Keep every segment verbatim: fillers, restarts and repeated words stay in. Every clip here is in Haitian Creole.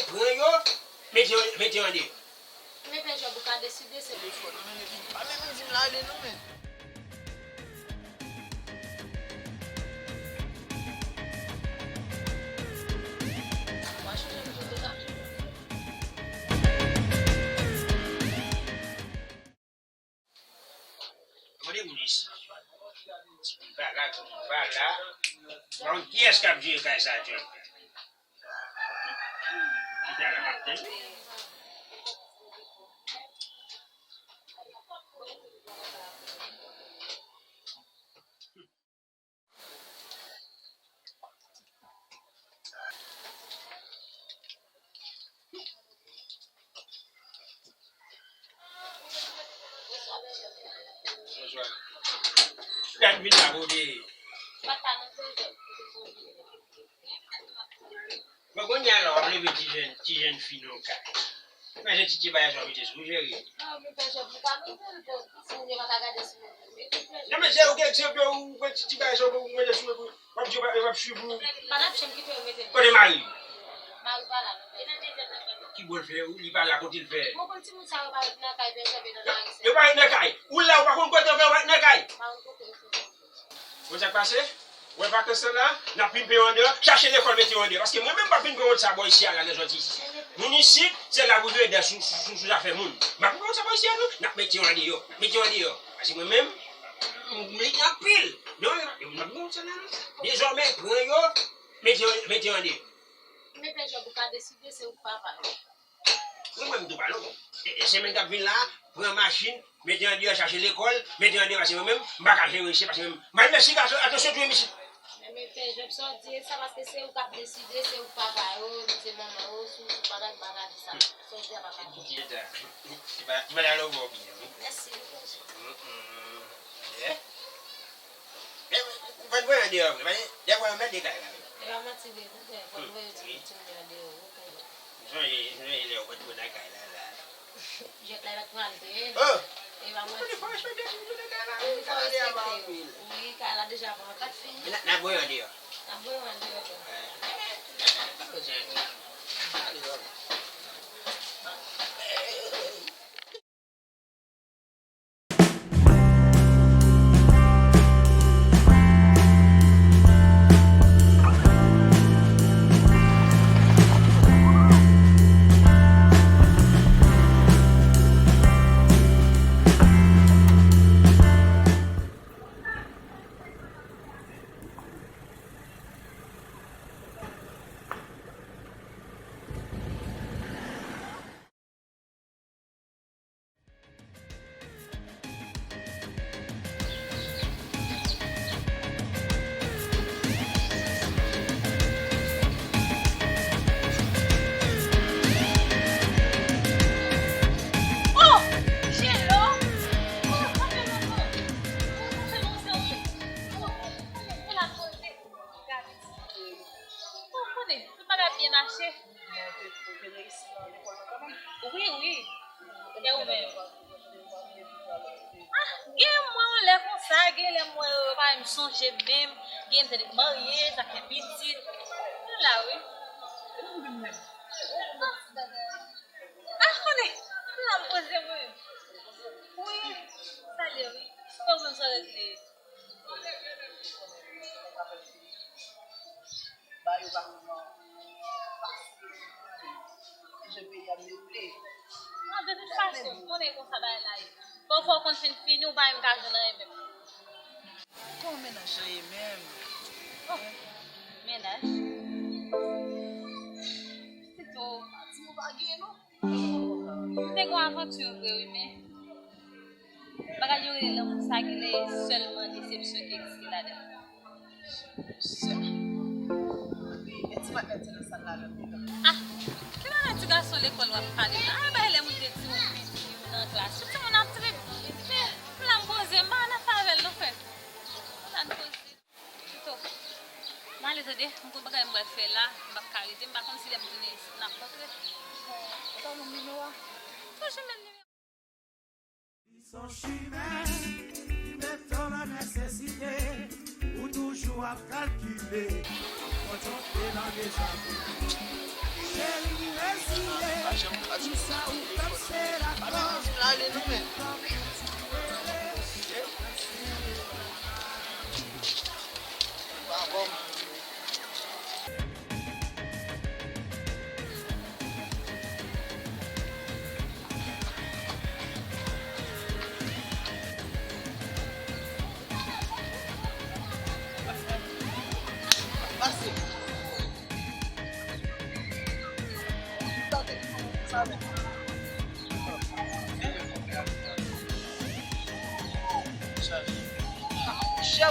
pran yo, mete yo, mete yo andeyò. Men Pè Jòb, ou ka deside, se telefòn. Pa menm di m l ale non, men. Mande moun isi. Moun pa la, moun pa la. Pa konn kiyès k ap jere kay sa aktyèlman. Chita la, m ap tann. Gad vin la pou de. Bon, kounye a la, w ap leve ti jèn, ti jèn fi nan kay. Manje ti, ti bagay sa w mete sou, cheri. Non, men Pè Jòb, ou pa mete l, bon, si moun yo pa ka gade sou mwen, mete l, Pè Jòb. Non, men se ou ki egzanp yo, ou pran ti, ti bagay sa w mete sou mwen, w ap di yo pa, yo p ap swiv ou. Pa t ap janm kite yo mete l. Kote mari? Mari pa la. Ki bò l fè, li pa la, kote l fè? Mwen konn timoun sa yo pa ret nan kay, Pè Jòb, e nan lari sa. Yo pa ret nan kay. Ou la, ou pa konn kote yo fè, yo pa ret nan kay. Pa konn kote yo fè. Ou wè sa k pase? Ou wè vakans lan la, n ap vin peye yo andeyò, chache lekòl mete yo andeyò. Paske mwen menm m p ap vin pran wont sa bò isi a la nan zòt isi. Moun isit, se la pou yo ede sou, sou, sou, sou zafè moun. M p ap vin pran wont sa bò isi a non, n ap mete yo andeyò, n ap mete yo andeyò. Paske mwen menm, m, m milite anpil. Non, yo, yo, m p ap vin pran wont sa la non. Dezòmè, pran yo, mete yo, mete yo andeyò. Men Pè Jòb, ou ka deside, se ou k papa yo. Mwen, mwen, m tou pale w. E, e semèn k ap vin la, pran machin, mete andeyò, chache lekòl, mete andeyò, paske mwen menm, m pa ka jere isi, paske mwen menm, m al mèsi gason, atansyon tou, mesye. Men, men, Pè Jòb, sa w di, e sa paske se ou k ap deside, se ou k papa yo, nou se manman yo, si w sou bagay, m pa ka di sa. Sa w di a pa ka di. Ti madam, ti madam, nou bon byen, wi. Mèsi, wi, Pè Jòb. Mm, mm. Eh? Men, ou pa t voye andeyò vre, paske dèfwa yo mèt de kay la, wi. E pa manti vre, tou, Pè, fò n voye ti, ti moun yo andeyò, wi, Pè. M sonje, m sonje lè ou pa t vin nan kay la, la. Jwèt la, e pa t pral te. Oh! E pa manti. Fò respekte moun yo nan kay la, wi, kay la deja pa anpil. Wi, kay la deja pa anpil. N a, n a voye andeyò. N a voye andeyò, Pè. Wi. Oh! Jelo! Oh, sa fè lontan! Oh, sa fè lontan, wi! Oh, oh, oh, la poze. Gade. Ou konnen, tout bagay ap byen mache. Wi, wi. E ou menm? Ah, gen mwen yon lè konsa, gen lè mwen yo pa menm sonje menm, gen tande marye, sa fè pitit. Nou la, wi. Ah, konnen, m la m poze mwen. Wi, salye, wi. Ou menm sa w regle? Ba yo pa kouman. Jan peyi a vle vle. Non, de tout fason, konnen konsa bagay la ye. Fò, fò w konn fin fini, ou pa menm ka jwenn anyen menm. Kòman mennaj lan ye menm? Oh, mennaj? Pito, pa di m ou pa gen non. M te gon avanti vre wi, men bagay yo rele lanmou sa genlè e sèlman desepsyon ki egziste ladan l. Sè. Wi, e ti matèl ti nan sal la menm. Ah, ki bagay ti gason lekòl w ap pale la? Ah, bay lè moun te di w pi di w nan klas. Tout timoun ap trip. Men, m la m poze, m pa nan fè avè l non frè. M la m poze. Pito, m ale tande, m gon bagay m pral fè la, m p ap ka rete, m pa konn si lè m tounen isit n ap rantre. Bon, ou pa ban m nimewo a? Toujou menm nimewo. Li son chimen ki mete w nan nesesite, ou toujou ap kalkile, fò tchonpe nan dezakou. Cheri, m Chè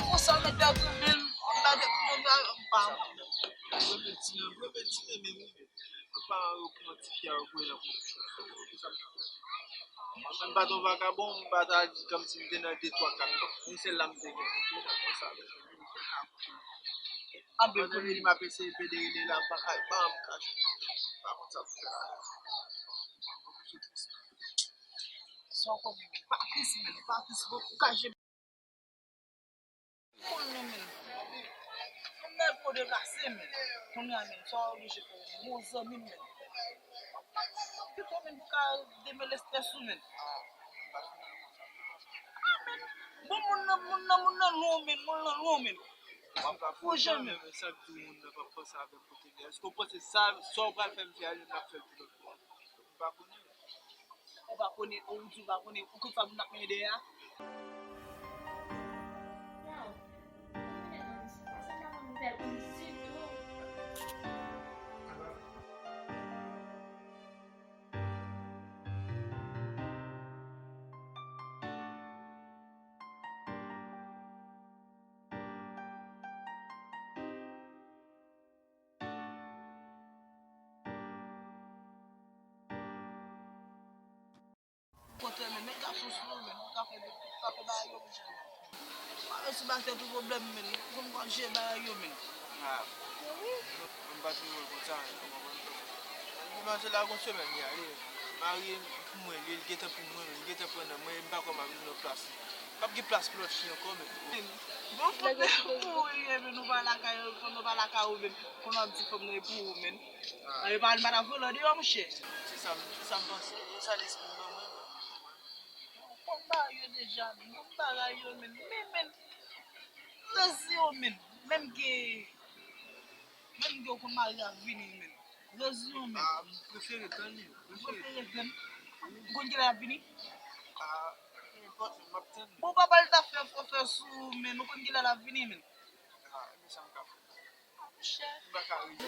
konsa mete anpil, mete anpil. Mwen pa yon gwo ti fya, yo voye nan pwodiksyon. Mwen menm m pa t yon vakabon, m pa ta di kòmsi m te nan de, twa, kat, non. Yon sèl la m te gen. Anpil kounye a m ap eseye pede rele la, m pa ka, m pa janm kache. M pa konn sa pou m fè la. Sa w konnen, Patris, men, Patris, bon, kache. Konnen, men. Moun nan e po deplase, men. Kounye a, men, sa w oblije fè, men. Yon zanmi m, men. Pito, men, pou ka demele estrès ou, men. Ah, men. Bon, moun nan, moun nan, moun nan lwen w, men. Moun nan lwen w, men. W ap fè w janm, men. Chak jou, moun nan p ap panse avè m kote m ye. Èske w panse sa, sa w pral fè m fè a, li m ap fè l pou lòt bò? M pa konnen. Ou pa konnen, ou di w pa konnen, ou konn sa moun ap mennen dèyè a? Waw, mwen konnen non, sa pa konn fè pou m ditou. Kontrè, men, men gason sou yo, men, ou ka fè, ou ka fè bagay yo, monchè. Mwen si batè tou pwoblèm, men, ou konn kwa jere bagay yo, men. Ah. Mwen pa tire l konsa, men, ou konprann? Mwen se la gon semèn li ale. Mari pou mwen, li gentan pou mwen, li gentan pran nan mwen, m pa kwè m ap jwenn yon plas. P ap gen plas pou lòt fi ankò, men. Bon, fòk ou ye, men, nou pa lakay, nou pa lakay ou, men. Konnen w ap di fanm nan e pou ou, men. Ah, e pa, li pa ta vòlò deyò, monchè. Se sa, se sa m panse. E sa lespri m ban mwen, men. Konn bagay yo deja, men. Konn bagay yo, men. Men, men. Rezi yo, men. Menm ke, menm ke w konn mari a vini, men. Rezi yo, men. Ah, m prefere tann li. M prefere tann. Ou konn kilè l ap vini? Ah, nenpòt, m ap tann. Bon, papa l ta fè, fè, fè sou ou, men. Ou konn kilè l ap vini, men. Ah, men sa m ka fè. Monchè, m pa ka rete.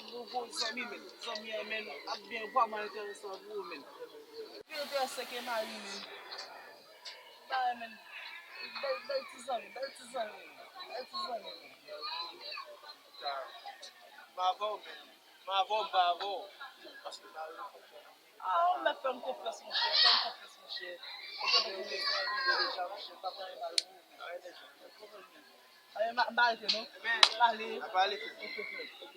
Yon gwo zanmi, men. Zanmi an, men, ap byen vrèman enteresan pou ou, men. Pi enteresan ke mari, men. Ba, men. Bèl, bèl ti zanmi, bèl ti zanmi, bèl ti zanmi, men. M avè w, men. M avè w, m pa avè w. Paske mari an fòk fè. Ah, ou mèt fè m konfyans, monchè, fè m konfyans, monchè. Ou te konn konn sa deja, monchè, m pa pran mal pou ou, men. Anyen deja. Anyen, m a, m pa rete, non. Ebyen, pale. N a pale. Ok, ok, ok.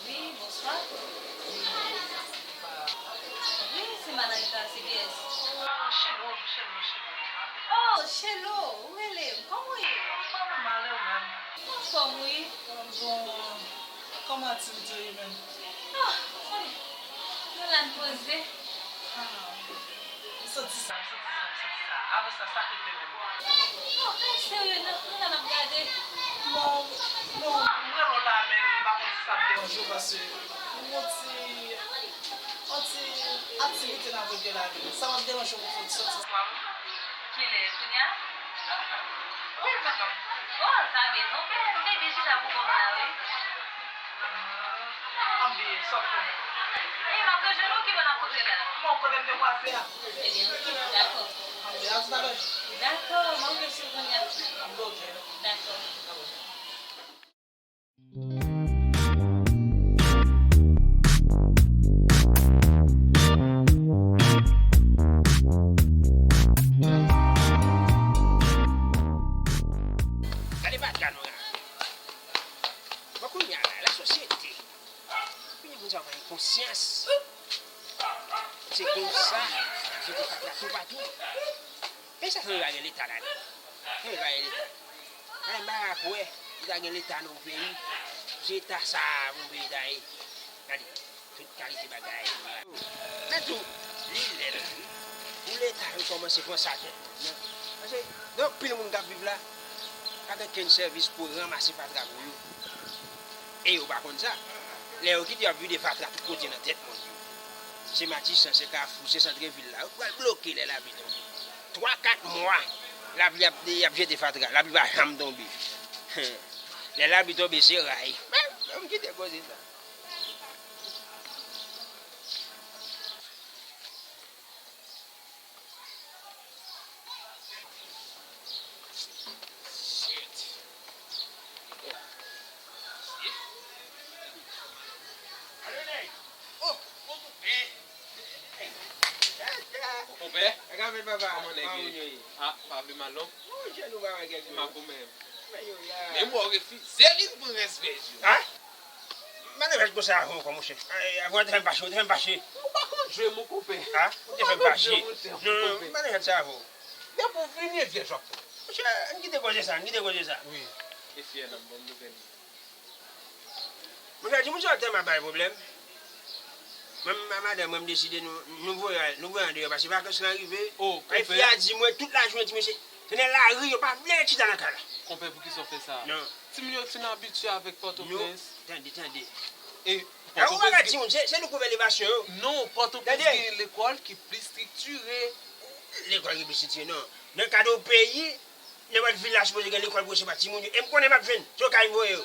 Wi, bonswa. Wi, se Malayka, se kiyès? Oh, Chelo, Chelo, Chelo. Oh, Chelo, ou rele m. Kòman w ye? Mwen anfòm, e ou menm? Mwen anfòm, wi. Bon, kòman aktivite yo menm? Ah, wi. Nou la n poze. Ah, m santi sa, m santi sa, m santi sa. Apre sa, sa k rive menm? Non, men serye, non, nou la n ap gade. Non, non. M rele w la, men m pa konn si sa ap deranje w, paske m gon ti, yon ti aktivite nan vye la, men sa p ap deranje w pou fè w ti sòti. Kilè, kounye a? Wi, madanm. Oh, sa byen, non, men, men byen chita pou kòm la, wi. Anben, sa w fè menm? E, m ap rejwenn ou, ki bò n ap kote la? Bon, kote n te kwaze a. Ebyen, oke, dakò. Anben, a toutalè. Dakò, m ap rejwenn ou kounye a. Anben, oke. Dakò. Dakò. Kounye a la, lasosyete. Kounye a moun sa yo pa gen konsyans. Se konsa, y ap jete fatra toupatou. Peyi sa sanble pa gen Leta ladan. Sanble pa gen Leta. Mwen m pa ka kwè li ta gen Leta nan yon peyi. Se eta sa a pou yon peyi ta ye. Gade, tout kalite bagay. Men tou, li lè l pou Leta yo kòmanse pran sa tèt moun nan. Paske gen anpil moun k ap viv la, pa gen kenn sèvis pou ranmase fatra pou yo. E yo pa konn sa. Lè yo kite y ap vide fatra tout kote nan tèt moun yo. Se Matisan, se Kafou, se santrevil la. Yo pral bloke lè lapli tonbe. Twa, kat mwa, lapli ap, y ap jete fatra. Lapli pa janm tonbe. Lè lapli tonbe, se ray. Men, m kite koze sa. Konpè, kòman nèg ye? Ah, pa vle mal non. Monchè, nou pa wè kèk jou. Makomè. Men yo la. Men mwen refize li pran rès vèj yo. Ah? Mwen te fè konsa avè w, monchè. Ay, avè w te fè m fache, w te fè m fache. Ou pa konn jwe, mon konpè. Ah? Ou te fè m fache. Non, non, mwen te fè sa avè w. Depi w vini, e vyèj w ap pran. Monchè, ann kite koze sa, ann kite koze sa. Wi. E fyè nan bon nouvèl. Monchè, timoun sa yo tèlman bay pwoblèm. Mwen, ma-, madanm mwen, m deside nou, nou voye, nou voye andeyò, paske vakans lan rive. Oh, konpè. Fi a di mwen tout lajounen, timoun, se, se nan lari, yo pa vle ret chita nan kay la. Konpè, poukisa w fè sa? Non. Timoun yo fin abitye avèk Pòtoprens. Non, tande, tande. E Pòtoprens gen timoun, se, se nou k ouvè levasyon yo. Non, Pòtoprens gen lekòl ki plis estriktire. Lekòl ki plis estriktire, non. Nan kad yon peyi, nenpòt vil la sipoze gen lekòl pou resevwa timoun yo. E m konnen m ap jwenn. Se yo k al voye yo.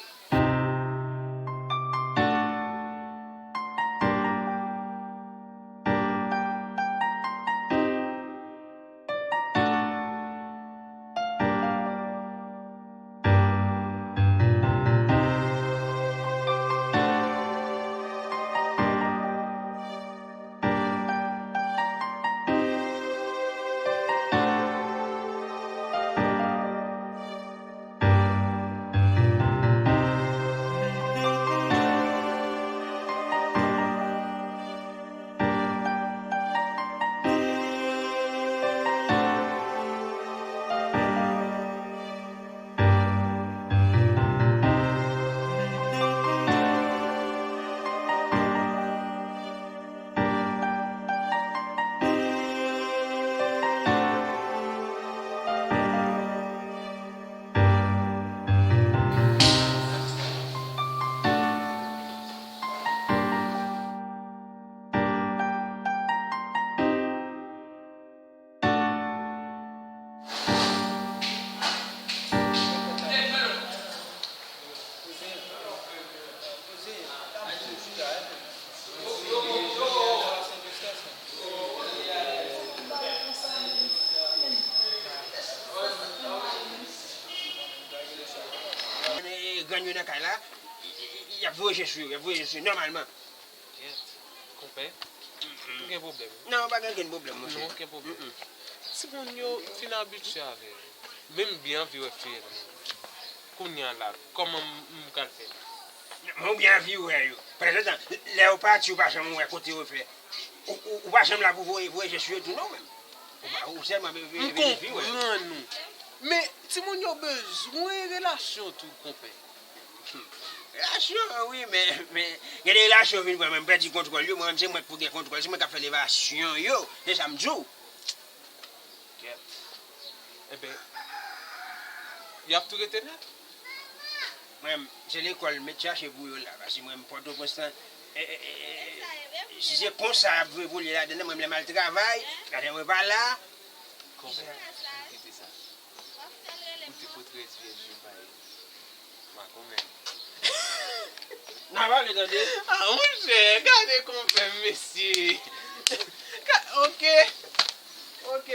Grann yo nan kay la, y ap voye je sou yo, y ap voye je sou yo nòmalman. Kèt, konpè, nou gen pwoblèm. Non, pa gen okenn pwoblèm, monchè. Non, okenn pwoblèm. Timoun yo fin abitye avè l. Men m byen anvi wè fiyèl mwen. Kounye a la, kòman m, m pral fè? Men w byen anvi wè yo. Pandan se tan, lè yo pati, ou pa janm wè kote yo fè. Ou, ou, ou pa janm la pou voye, voye je sou yo tou non, menm. Ou pa, ou sèlman vle, vle, vle fi, wè. M konprann ou. Men, timoun yo bezwen relasyon tou, konpè. Relasyon, wi, men, men, gen de relasyon vin pran, men m pèdi kontwòl yo, mwen menm se mwen k pou gen kontwòl, se mwen k ap fè levasyon yo, se sa m di w. Kèt. Enben, y ap tou rete nèt? Mwen, se lekòl m met chache pou yo la, paske mwen, Pòtoprens lan, e, e, e, e, si se konsa y ap evolye ladan l, mwen, lè m al travay, ladan mwen pa la. Konpè, kite sa. Ou te pot rès vyèj yo bay. Makomè. N a pale, tande. Ah, monchè, gade konpè m, mesye. Ka-, ok. Ok.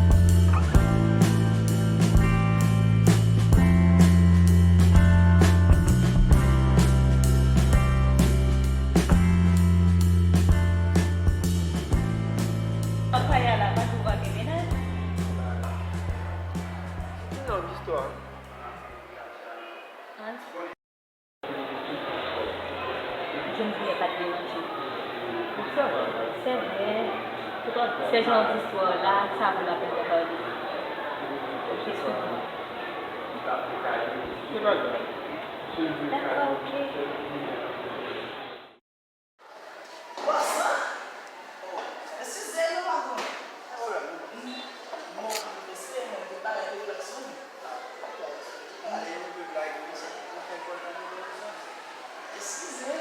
Papa y a la, pa tou va gen mennaj? Ki lòt istwa? Ann. James Byen pa t deranje. Se vre, se vre. Poutèt se jan distwa la, sa vo lapèn de pale. Ok, sou. Se pa grav. Dakò, ok. Bòs la? Oh, eskize non, patwon. Bon, mesye, mwen te pale de klakson. Ale, yon pe blage, wi, sa te fè kòl pou mwen, sa. Eskize.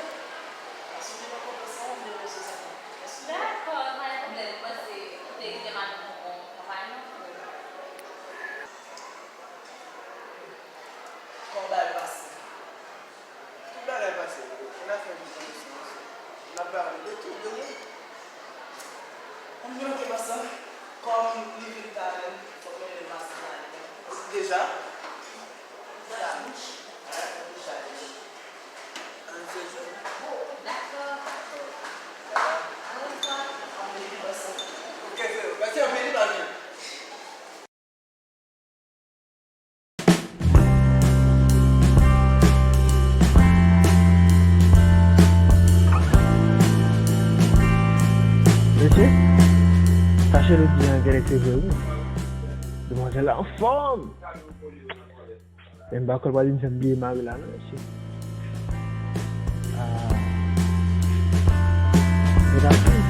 Paske te nan konpransan, mwen te poze sa. Eskize. Dakò, pa gen pwoblèm. Mwen panse ou te kite madanm ou bon konpayon. Kòman bagay pase? Tout bagay pase, bro. N ap fè yon ti konnesans. N ap ba w de tout, de wi. Ann vin antre pase. Kòm li vin ta menm, fòk nou mennen l pase la. Deja? Deja. Deja, deja. Ann sezi. Dakò. Ann vin pase. Ok, frè. Pase anpil, pa vin. Mesye, sa Shelly di an genlè se vre wi. Demwazèl la anfòm. Men m pa kwè l pral vin fè m bliye mari la non, mesye. Ah. Mesye,